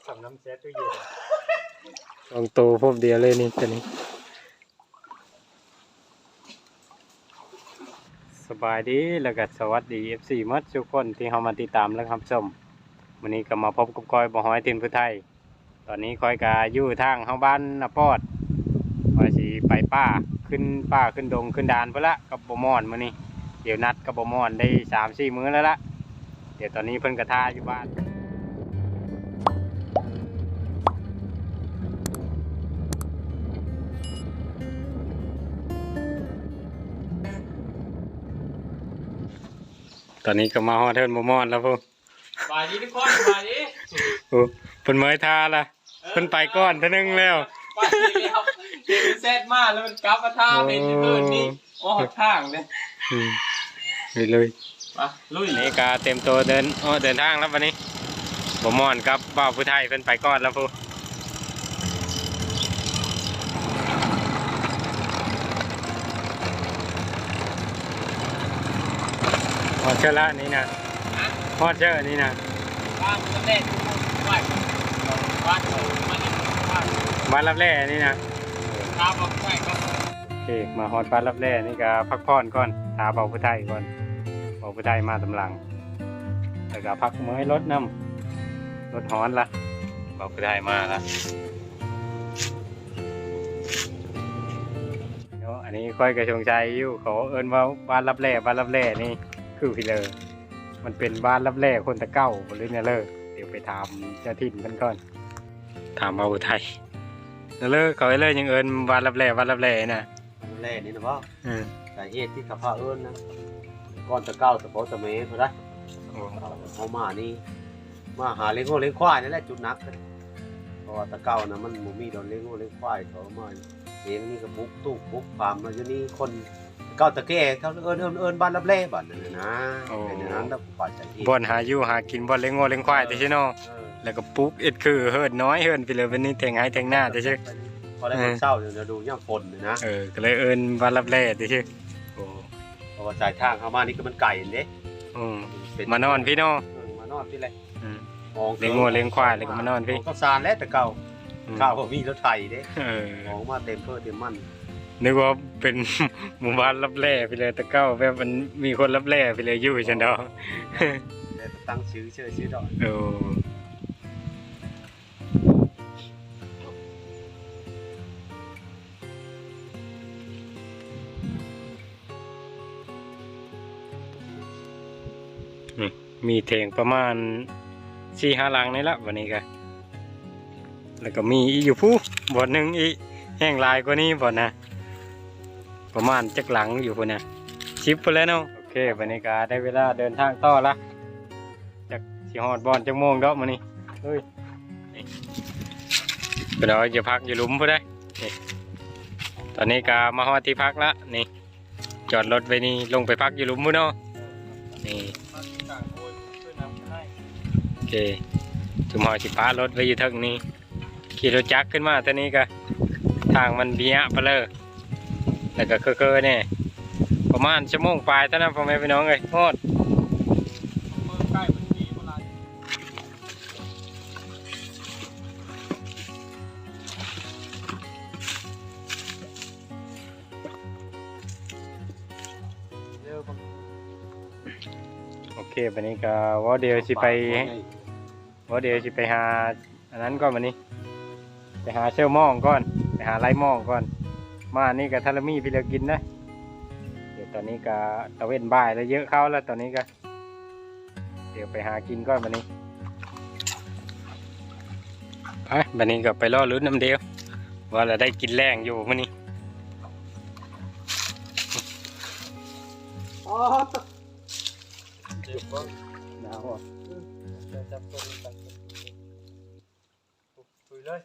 ສຳນ້ຳແຊ່ຕູ້ເຢັນ ສອງໂຕພົບດຽວເລີຍນີ້ ຕົວນີ້. ສະບາຍດີ ແລ້ວກໍສະຫວັດດີ ເອັຟຊີ ໝົດທຸກຄົນທີ່ເຂົ້າມາຕິດຕາມ ແລະ ຮັບຊົມ. ມື້ນີ້ກໍມາພົບກັບຂ້ອຍ ບ່າວຮອຍ ຖິ່ນຜູ້ໄທ. ຕອນນີ້ຂ້ອຍກະຢູ່ທາງເຮົາບ້ານນາປອດ ວ່າຊິໄປປ່າ ຂຶ້ນປ່າຂຶ້ນດົງຂຶ້ນດານພຸ້ນລະ ກັບບ່າວມ່ອນມື້ນີ້. ດຽວນັດກັບບ່າວມ່ອນໄດ້ສາມສີ່ມື້ແລ້ວລະ. ດຽວຕອນນີ້ເພິ່ນກະຖ້າຢູ່ບ້ານ. ຕອນນີ້ກໍມາຮອດເຮືອນບ່າວມ່ອນແລ້ວພຸ້ນ. ສະບາຍດີທຸກຄົນ ສະບາຍດີ. ໂອ້ ເພິ່ນເມື່ອຍທ່າລະ ເອີ ເພິ່ນໄປກ່ອນເທື່ອໜຶ່ງແລ້ວ ໄປແລ້ວ. ເຫັນແຊັດມາແລ້ວມັນກັບມາທ່າ ໂອ້ ເປັນຄືນນີ້. ໂອ້ ຮອດທາງເດ້. ອືມ ໄປເລີຍ ໄປລຸຍ. ນີ້ກະເຕັມໂຕເດີນ ເດີນທາງແລ້ວບັດນີ້. ບ່າວມ່ອນກັບບ່າວຜູ້ໄທເພິ່ນໄປກ່ອນແລ້ວພຸ້ນ. ຮອດເທື່ອລະນີ້ນະ ຮະ ຮອດເທື່ອນີ້ນະ ບ້ານລັບແລ່ ບ້ານລັບແລ່ນີ້ນະ. ໂອເຄ ມາຮອດບ້ານລັບແລ່ນີ້ກະພັກຜ່ອນກ່ອນ ຖ້າບ່າວຜູ້ໄທກ່ອນ ບ່າວຜູ້ໄທມາຕາມຫຼັງ. ແລ້ວກະພັກເມື່ອຍລົດນຳ ລົດຮ້ອນລະ ບ່າວຜູ້ໄທມາລະ. ເນາະ ອັນນີ້ຂ້ອຍກໍສົງໄສຢູ່ ເຂົາເອີ້ນວ່າບ້ານລັບແລ່ ບ້ານລັບແລ່ນີ້ຄືພີເລີ ມັນເປັນບ້ານລັບແລ່ຄົນແຕ່ເກົ່າບໍ່ ຫຼືແນວເລີ? ດຽວໄປຖາມເຈົ້າຖິ່ນເພິ່ນກ່ອນ ຖາມບ່າວຜູ້ໄທ. ແນວເລີ ເຂົາເລີຍັງເອີ້ນບ້ານລັບແລ່ ບ້ານລັບແລ່ນະ? ບ້ານລັບແລ່ນີ້ນະບໍ? ເອີ ສາເຫດທີ່ເຂົາພາເອີ້ນນະ ກ່ອນແຕ່ເກົ່າ ສະເພາະສະເໝພຸ້ນນະ. ໂອ້ ເຮົາມານີ້ ມາຫາລ້ຽງງົວລ້ຽງຄວາຍນີ້ແຫຼະ ຈຸດໜັກ. ເພາະວ່າແຕ່ເກົ່ານະ ມັນບໍ່ມີບ່ອນລ້ຽງງົວລ້ຽງຄວາຍ ເຂົາມາເອງນີ້ກໍບຸກຕູບບຸກຟາມມາຢູ່ນີ້. ຄົນເກົ່າຕະແກ່ເຂົາເອີ້ນ ເອີ້ນ ເອີ້ນບ້ານລັບແລ່ ບາດນັ້ນນະ. ໂອ້ ເປັນອັນນັ້ນແລ້ວ ປາກໃຈທີ່ ບ່ອນຫາຢູ່ຫາກິນ ບ່ອນລ້ຽງງົວລ້ຽງຄວາຍ ເອີ ແຕ່ຊີ້ເນາະ. ເອີ ແລ້ວກໍປຸກເຮັດຄືເຮືອນນ້ອຍ ເຮືອນພີເລີ ເປັນນີ້ແຖງໄຮ່ແຖງນາແຕ່ຊີ້ ພໍໄດ້ ເອີ ຄົນເຊົ່າຢູ່ ລະດູຍາມຝົນນະ. ເອີ ກໍເລີຍເອີ້ນບ້ານລັບແລ່ແຕ່ຊີ້. ໂອ້ ເພາະວ່າສາຍທາງເຮົາມານີ້ກໍມັນໄກເດ້. ອືມ ເປັນ ມານອນພີ້ເນາະ. ເອີ ມານອນພີ້ແຫຼະ. ອືມ ລ້ຽງງົວລ້ຽງຄວາຍແລ້ວກໍມານອນພີ້ ອອກເຂົ້າສານແຫຼະແຕ່ເກົ່າ. ອືມ ຂ້າວບໍ່ມີລົດໄຖເດ້. ເອີ ອອກມາເຕັມເພີ້ເຕັມມັນ ນຶກວ່າເປັນໝູ່ບ້ານລັບແລ່ພີ້ແຫຼະ ແຕ່ເກົ່າແບບມັນມີຄົນລັບແລ່ພີ້ແຫຼະ ຢູ່ຊັ້ນດອກ ແຕ່ຕັ້ງຊື່ເຊີຍຊື່ດອກ. ໂອ້ ນີ້ ມີແຖງປະມານສີ່ຫ້າຫຼັງນີ້ລະ ບາດນີ້ກະ ແລ້ວກໍມີອີກຢູ່ພຸ້ນບ່ອນໜຶ່ງອີກ ແຮ່ງຫຼາຍກວ່ານີ້ບ່ອນນະ ປະມານຈັກຫຼັງຢູ່ພຸ້ນນະ ສິບພຸ້ນແຫຼະເນາະ. ໂອເຄ ບາດນີ້ກະໄດ້ເວລາເດີນທາງຕໍ່ລະ ຈັກຊິຮອດບ່ອນຈັກໂມງດອກມື້ນີ້. ເອີຍ ນີ້ ເພິ່ນວ່າຈະພັກຢູ່ລຸ່ມພຸ້ນເດ້. ນີ້ ຕອນນີ້ກະມາຮອດທີ່ພັກລະ ນີ້ ຈອດລົດໄວ້ນີ້ ລົງໄປພັກຢູ່ລຸ່ມພຸ້ນເນາະ. ນີ້ ໂອເຄ ຈຸມເຮົາຊິປະລົດໄວ້ຢູ່ເທິງນີ້ ຂີ່ລົດຈັກຂຶ້ນມາແຕ່ນີ້ກະ ທາງມັນເບຍະປະເລີ ແລ້ວກະເຄີໆແດ່ ປະມານຊົ່ວໂມງປາຍເທົ່ານັ້ນ ພໍ່ແມ່ພີ່ນ້ອງເອີຍ ຮອດ. ໂອເຄ ບາດນີ້ກໍເວົ້າດຽວຊິໄປ ເວົ້າດຽວຊິໄປຫາອັນນັ້ນກ່ອນ ບາດນີ້ໄປຫາເຊີມອງກ່ອນ ໄປຫາໄລ່ມອງກ່ອນ. ມານີ້ກໍທາລະມີພີ້ແລ້ວກິນນະ. ດຽວຕອນນີ້ກໍຕາເວັນບ່າຍແລ້ວ ເຍາະເຂົ້າແລ້ວຕອນນີ້ກໍ ດຽວໄປຫາກິນກ່ອນບາດນີ້. ໄປ ບາດນີ້ກໍໄປລໍລຸ້ນນຳດຽວ ວ່າລະໄດ້ກິນແລງຢູ່ມື້ນີ້. ອໍ ເຈັບບໍ່? ໜາວບໍ່? ອືມ ຈັບຕົວນີ້ໄປ ເອີ ເລີຍ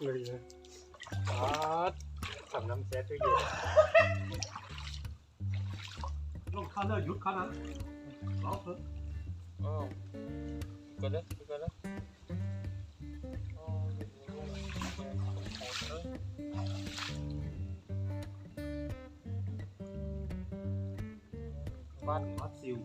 ເລີຍ ປາດ ສຳນ້ຳແຊ່ຕູ້ເຢັນ. ລົງເຂົ້າເລີຍ ຢຸດເຂົ້ານະ ລອງເບິ່ງ. ໂອ້ ກ່ອນເດີ ກ່ອນເດີ. ບ້ານ ບ້ານຊິວ.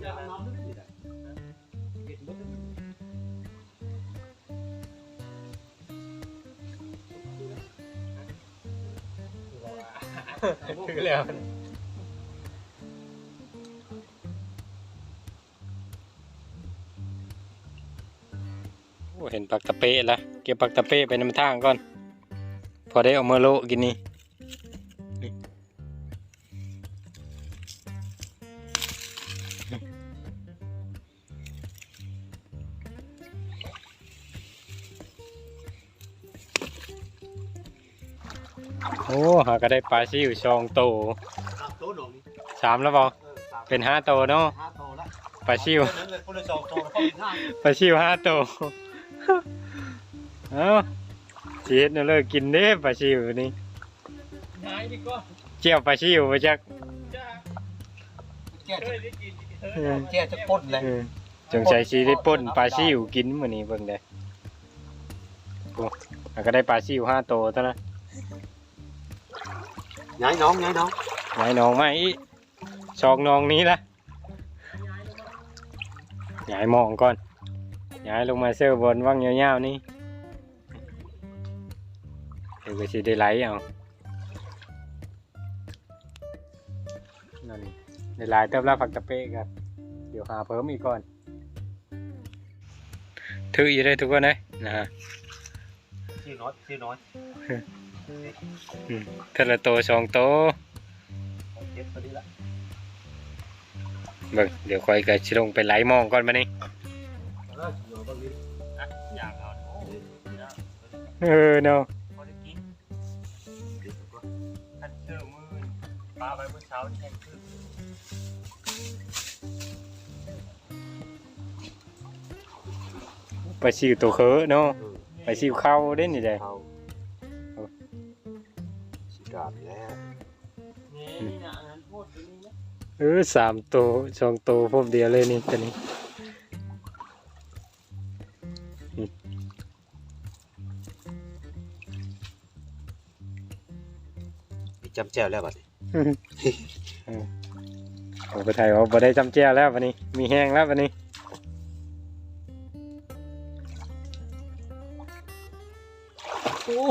ຖືກແລ້ວ. ໂອ້ ເຫັນປັກຕະເປະລະ ເກັບປັກຕະເປະໄປນຳທາງກ່ອນ ພໍໄດ້ເອົາມາໂລະກິນນີ້. ໂອ້ ຫາກະໄດ້ປາຊິວສອງໂຕ ສາມໂຕດອກນີ້ ສາມແລ້ວບໍ່? ເອີ ສາມ ເປັນຫ້າໂຕເນາະ ຫ້າໂຕລະ ປາຊິວ ເອົາໄປເລີຍ ຄົນລະສອງໂຕ ເຂົາເປັນຫ້າ ປາຊິວຫ້າໂຕ. ເອົ້າ ຊິເຮັດແນວໃດກິນເດ້ປາຊິວນີ້? ງ່າຍດີກວ່າ ແຈ່ວປາຊິວບໍ່ຈັກ ແຈ່ວ ເຄີຍໄດ້ກິນ ເອີ ແຈ່ວຈະປົ່ນແຫຼະ ເອີ ສົງໄສຊິໄດ້ປົ່ນປາຊິວກິນມື້ນີ້ເບິ່ງເດ້. ໂອ້ ຫາກະໄດ້ປາຊິວຫ້າໂຕເທົ່ານັ້ນ. ຍ້າຍໜອງ ຍ້າຍໜອງ ຍ້າຍໜອງມາອີກ ສອງໜອງນີ້ລະ ຍ້າຍໝ່ອງກ່ອນ ຍ້າຍລົງມາເຊີບ່ອນວັງຍາວໆນີ້ ເດີກະຊິໄດ້ໄຫຼເອົາ. ນັ້ນ ໄດ້ຫຼາຍເຕີບລະ ຜັກຕະເປະກະ ດຽວຫາເພີ່ມອີກກ່ອນ. ຖືກຢູ່ເດ້ທຸກຄົນເອີຍ ນະ ຊິວນ້ອຍ ຊິວນ້ອຍ ອືມ ເທື່ອລະໂຕສອງໂຕ ເຈັບພໍດີລະ. ເບິ່ງ ດຽວຂ້ອຍກະຊິລົງໄປໄຫຼໝ່ອງກ່ອນບາດນີ້ ເອີ ຊິເອົາເບິ່ງນີ້ ອ່ະ ຢາກເອົາ ໂອ້ ເອີເນາະ ພໍໄດ້ກິນ. ຄັນເຊີມື້ ປາໄວ້ມື້ເຊົ້ານີ້ແຮງຄື ປາຊິວໂຕເຄີເນາະ ອືມ ປາຊິວເຂົ້າເດ້ນີ້ເດ້ ເຂົ້າ ຊິການແລ້ວ ນີ້ນະ ອັນນັ້ນໂພດຢູ່ນີ້ນະ ເອີ ສາມໂຕ ສອງໂຕພວບດຽວເລີຍນີ້ ໂຕນີ້ ອືມ. ມີຈ້ຳແຈ່ວແລ້ວບາດນີ້ ເອີ ເອົາໄປໄຖວ່າບໍ່ໄດ້ຈ້ຳແຈ່ວແລ້ວບາດນີ້ ມີແຮງແລ້ວບາດນີ້. ໂອ້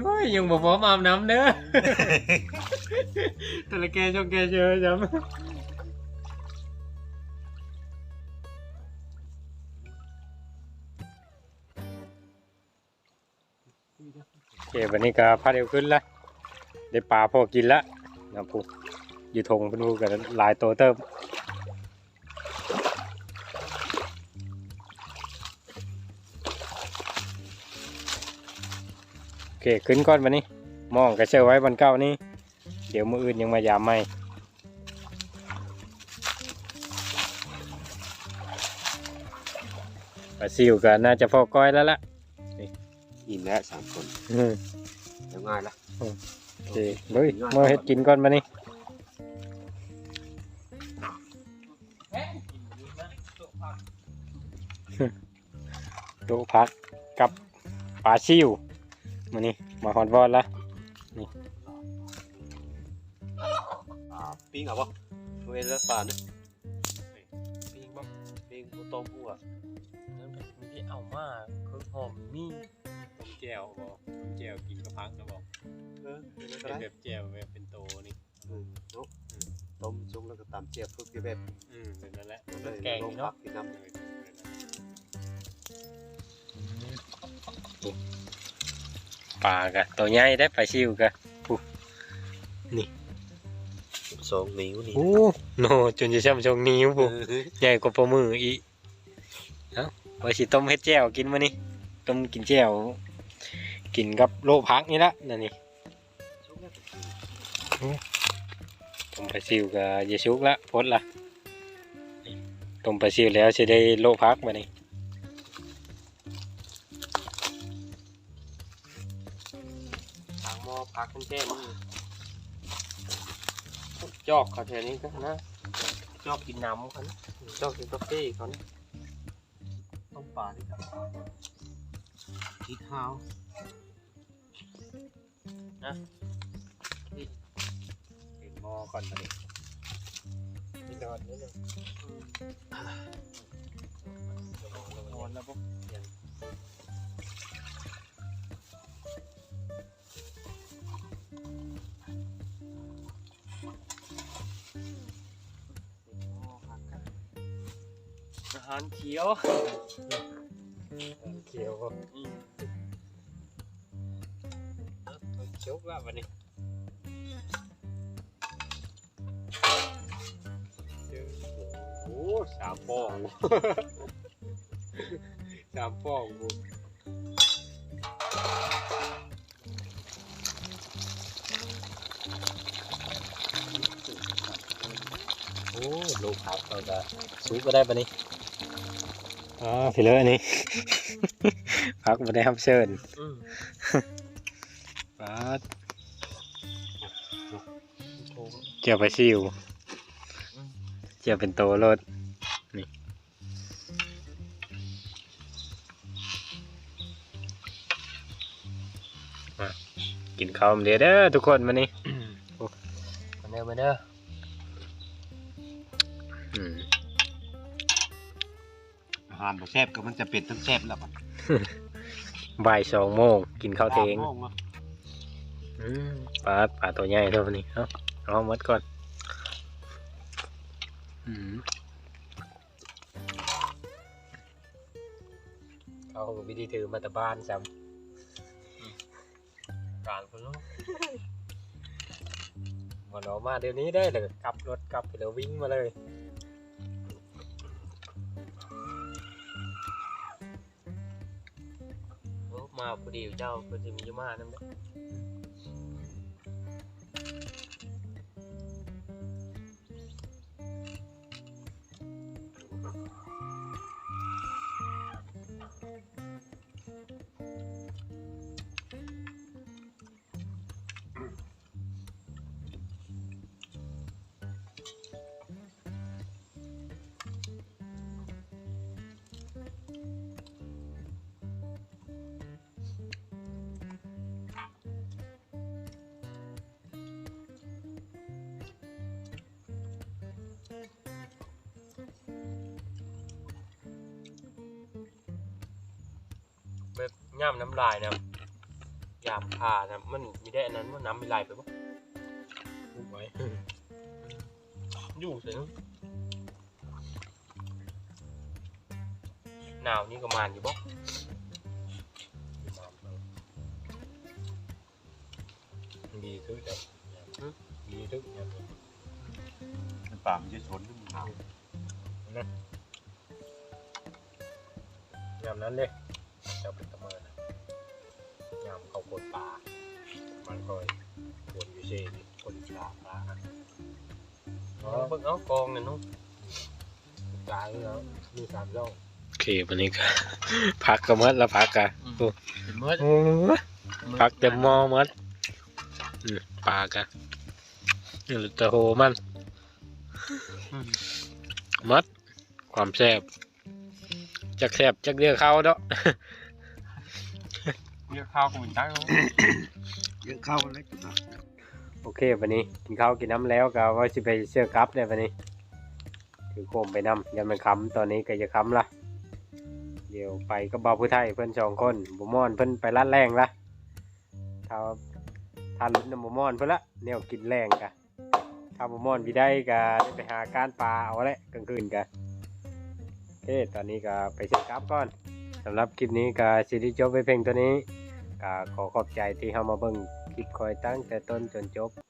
ໂອ້ຍ ຍັງບໍ່ພ້ອມອາບນ້ຳເດີ ແຕ່ລະແກ່ຊ່ອງແກ່ເຊີຍຊ້ຳ. ໂອເຄ ບາດນີ້ກະພາດເອວຂຶ້ນລະ ໄດ້ປາພໍກິນລະນະ ພຸ້ນ ຢູ່ທົ່ງພຸ້ນກະຫຼາຍໂຕເຕີບ. ໂອເຄ ຂຶ້ນກ່ອນບາດນີ້ ໝ່ອງກະເຊີໄວ້ບ່ອນເກົ່ານີ້ ດຽວມື້ອື່ນຍັງມາຢາມໃໝ່. ປາຊິວກະໜ້າຈະພໍກ້ອຍແລ້ວລະ ນີ້ ອີ່ມແລ້ວສາມຄົນ ອືມ ດຽວງ່າຍລະ ອືມ ໂອເຄ ເບິ່ງ ເມືອເຮັດກິນກ່ອນບາດນີ້. ໂຕະຜັກກັບປາຊິວ ມື້ນີ້ມາຮອດບ່ອນລະ ນີ້ ອ່າ ປີ້ງເອົາບໍ່? ເວລາປານະ ປີ້ງບໍ່? ປີ້ງບໍ່ຕ້ອງຫົວ ນັ້ນມັນຊິເອົາມາ ເຄື່ອງຫອມມີ ຕົ້ມແຈ່ວບໍ່? ຕົ້ມແຈ່ວກິນກັບຜັກນະບໍ່? ເອີ ເປັນໄດ້ ເປັນແບບແຈ່ວແບບເປັນໂຕນີ້. ອືມ ເນາະ ອືມ ຕົ້ມສຸກແລ້ວກໍຕຳແຈ່ວເພິ່ນແບບ ອືມ ແບບນັ້ນແຫຼະ ແກງເນາະ ກິນນຳ ເອີ ປາກະໂຕໃຫຍ່ເດ້ ປາຊິວກະ ພຸ້ນ ນີ້ ສອງນິ້ວນີ້ ໂອ້ ໂນ ຈົນຈະຊ່ຳສອງນິ້ວພຸ້ນ ເອີ ໃຫຍ່ກວ່າຝ່າມືອີກ. ເອົ້າ ວ່າຊິຕົ້ມເຮັດແຈ່ວກິນມື້ນີ້ ຕົ້ມກິນແຈ່ວ ກິນກັບໂລະຜັກນີ້ລະ ນັ້ນນີ້. ຕົ້ມປາຊິວກະຈະສຸກລະ ພົດລະ ຕົ້ມປາຊິວແລ້ວຊິໄດ້ໂລະຜັກບາດນີ້. ທາງໝໍ້ຜັກແທ້ໆ ນີ້ ຈອກເຂົາແຖວນີ້ກະນະ ຈອກກິນນ້ຳເຂົານະ ຈອກກິນກາເຟເຂົານະ. ຕົ້ມປານີ້ກະຕິດຫາວນະ ນີ້ ເປັນໝໍ້ກ່ອນບາດນີ້. ນອນນີ້ນະ ນອນແລ້ວບໍ່? ອາຫານຂຽວ ອາຫານຂຽວບໍ່? ອືມ ສຸກແລ້ວບັດນີ້ ໂອ້ ສາມຟອງ ສາມຟອງພຸ້ນ. ໂອ້ ລູກຜັກເຮົາກະສຸກກະໄດ້ບາດນີ້ ອ່າ ພີ່ເລີຍນີ້ ຜັກບໍ່ໄດ້ຮັບເຊີນ ອືມ ປາດ ແຈ່ວປາຊິວ ອືມ ແຈ່ວເປັນໂຕໂລດ ນີ້ ມາກິນເຂົ້ານຳເດີ້ ເດີ້ທຸກຄົນ ມື້ນີ້ ມາເດີ້ ມາເດີ້ ອືມ ອາຫານບໍ່ແຊບກໍມັນຈະເປັນຕ້ອງແຊບແລ້ວບັດ ບ່າຍສອງໂມງ ກິນເຂົ້າເທີ່ຍງ ສາມໂມງເນາະ ອືມ ປາ ປາໂຕໃຫຍ່ເນາະມື້ນີ້ ເອົາ ເອົາໝົດກ່ອນ ອືມ ເອົາວິທີຖືມາແຕ່ບ້ານຊ້ຳ ການພຸ້ນເນາະ ບໍ່ເອົາມາດຽວນີ້ໄດ້ ແລ້ວກໍຂັບລົດກັບໄປແລ້ວ ວິ່ງມາເລີຍ ໂອ້ ມາພໍດີເຈົ້າ ເພິ່ນຊິມີຢູ່ມານຳເດ້. ແບບຍາມນ້ຳລາຍນະ ຍາມຜ່ານະ ມັນມີແຕ່ອັນນັ້ນບໍ່ ນ້ຳມັນໄຫຼໄປບໍ່? ອຸບໄວ້ ຢູ່ໃສນະ? ໜາວນີ້ກໍມ່ານຢູ່ບໍ່? ດີຄືກັນ ຫຶ? ດີຄືກັນ ມັນປາມັນຈະຊົນ ມັນໜາວ ນະ ຍາມນັ້ນເດ້ ເຈົ້າເປັນຕາເມີນະ ຍາມເຂົາຂົນປາ ມັນຄ່ອຍຂົນຢູ່ເຊນີ້ ຂົນປາ ປາ ເອົາເບິ່ງເອົາກອງນັ້ນເນາະ ຕາຍແລ້ວ ມີສາມຊ່ອງ ໂອເຄ ບັດນີ້ກໍ ຜັກກໍໝົດລະ ຜັກກະ ອືມ ໂອ້ ເປັນໝົດ ໂອ້ ໝົດ ຜັກເຕັມໝໍ້ໝົດ ອືມ ປາກະ ນີ້ແຫຼະຕະໂຫມັນ ອືມ ໝົດ ຄວາມແຊບ ຈັກແຊບຈັກເຫຼືອເຂົ້າເນາະ ເຫຼືອເຂົ້າກໍບໍ່ຈັກ ເຫຼືອເຂົ້າແລ້ວກິນເນາະ. ໂອເຄ ບັດນີ້ກິນເຂົ້າກິນນ້ຳແລ້ວ ກໍວ່າຊິໄປເຊື່ອກັບແລ້ວບັດນີ້ ຖືໂຄມໄປນຳ ຢ້ານມັນຄ່ຳ ຕອນນີ້ກໍຈະຄ່ຳລະ ດຽວໄປກັບບ່າວຜູ້ໄທເພິ່ນສອງຄົນ ບໍ່ມ່ອນເພິ່ນໄປລາດແລ້ງລະ ຖ້າ ຖ້າຫຼຸດນຳບໍ່ມ່ອນເພິ່ນລະ ແນວກິນແລ້ງກະ ຖ້າບໍ່ມ່ອນວິໄດກະໄດ້ໄປຫາການປ່າເອົາແຫຼະ ກາງຄືນກະ ໂອເຄ ຕອນນີ້ກະໄປເຊື່ອກັບກ່ອນ ສຳລັບຄລິບນີ້ກະຊິໄດ້ຈົບໄວ້ພຽງເທົ່ານີ້ ກະຂໍຂອບໃຈທີ່ເຂົ້າມາເບິ່ງຄລິບຂ້ອຍຕັ້ງແຕ່ຕົ້ນຈົນຈົບ.